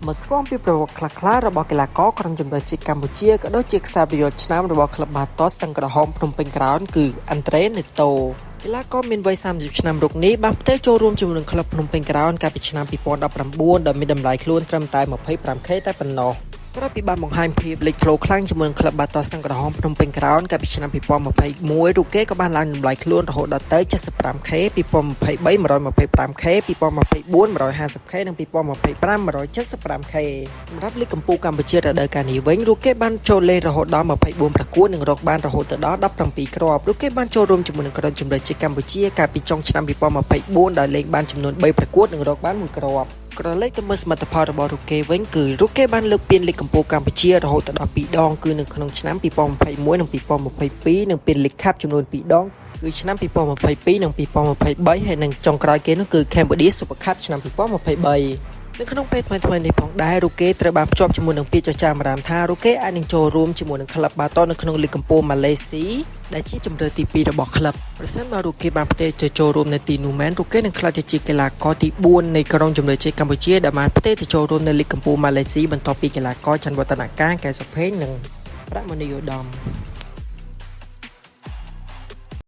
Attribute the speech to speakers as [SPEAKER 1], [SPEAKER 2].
[SPEAKER 1] មកស្គាល់ពីប្រវត្តិខ្លះៗរបស់កីឡាករក្រុមជម្រើសជាតិកម្ពុជាក៏ដូចជាខ្សែប្រយុទ្ធឆ្នាំរបស់ក្លឹបបាល់ទាត់សឹងក្រហមភ្នំពេញក្រោនគឺអាន់ដ្រេនេតូកីឡាករមានវ័យ30ឆ្នាំរូបនេះបានផ្ទេរចូលរួមជាមួយនឹងក្លឹបភ្នំពេញក្រោនកាលពីឆ្នាំ2019ដោយមានតម្លៃខ្លួនត្រឹមតែ 25K តែប៉ុណ្ណោះក្រោយពីបានបង្ហាញភាពលេចធ្លោខ្លាំងជាមួយនឹងក្លឹបបាល់ទាត់សឹងក្រហមភ្នំពេញក្រោនកាលពីឆ្នាំ2021រូបគេក៏បានឡើងតម្លៃខ្លួនរហូតដល់ទៅ 75K 2023 125K 2024 150K និង2025 175K សម្រាប់លីកកម្ពុជាកម្ពុជារដូវកាលនេះវិញរូបគេបានចូលលេងរហូតដល់24ប្រកួតនិងរកបានរហូតទៅដល់17គ្រាប់រូបគេបានចូលរួមជាមួយនឹងក្រុមជម្រើសជាតិកម្ពុជាកាលពីចុងឆ្នាំ2024ដោយលេងបានចំនួន3ប្រកួតនិងរកបាន1គ្រាប់ក្រឡេកទៅមើលសមិទ្ធផលរបស់រូបគេវិញគឺរូបគេបានលើកពានលីកកម្ពុជាកម្ពុជារហូតទៅដល់2ដងគឺនៅក្នុងឆ្នាំ2021និង2022និងពានលីកខាប់ចំនួន2ដងគឺឆ្នាំ2022និង2023ហើយនិងចុងក្រោយគេនោះគឺ Cambodia Super Cup ឆ្នាំ2023នៅក្នុងពេលថ្មីៗនេះផងដែររូគេត្រូវបានភ្ជាប់ជាមួយនឹងពាក្យចចាមអារាមថារូគេអាចនឹងចូលរួមជាមួយនឹងក្លឹបបាល់ទាត់នៅក្នុងលីកកំពូលម៉ាឡេស៊ីដែលជាជម្រើសទី2របស់ក្លឹបប្រសិនបើរូគេបានផ្ទេរទៅចូលរួមនៅទីនោះមែនរូគេនឹងក្លាយទៅជាកីឡាករទី4នៃក្រុមជម្រើសជាតិកម្ពុជាដែលបានផ្ទេរទៅចូលរួមនៅលីកកំពូលម៉ាឡេស៊ីបន្ទាប់ពីកីឡាករច័ន្ទវឌ្ឍនការកែសុផេងនិងប្រាក់មនីឧត្តម។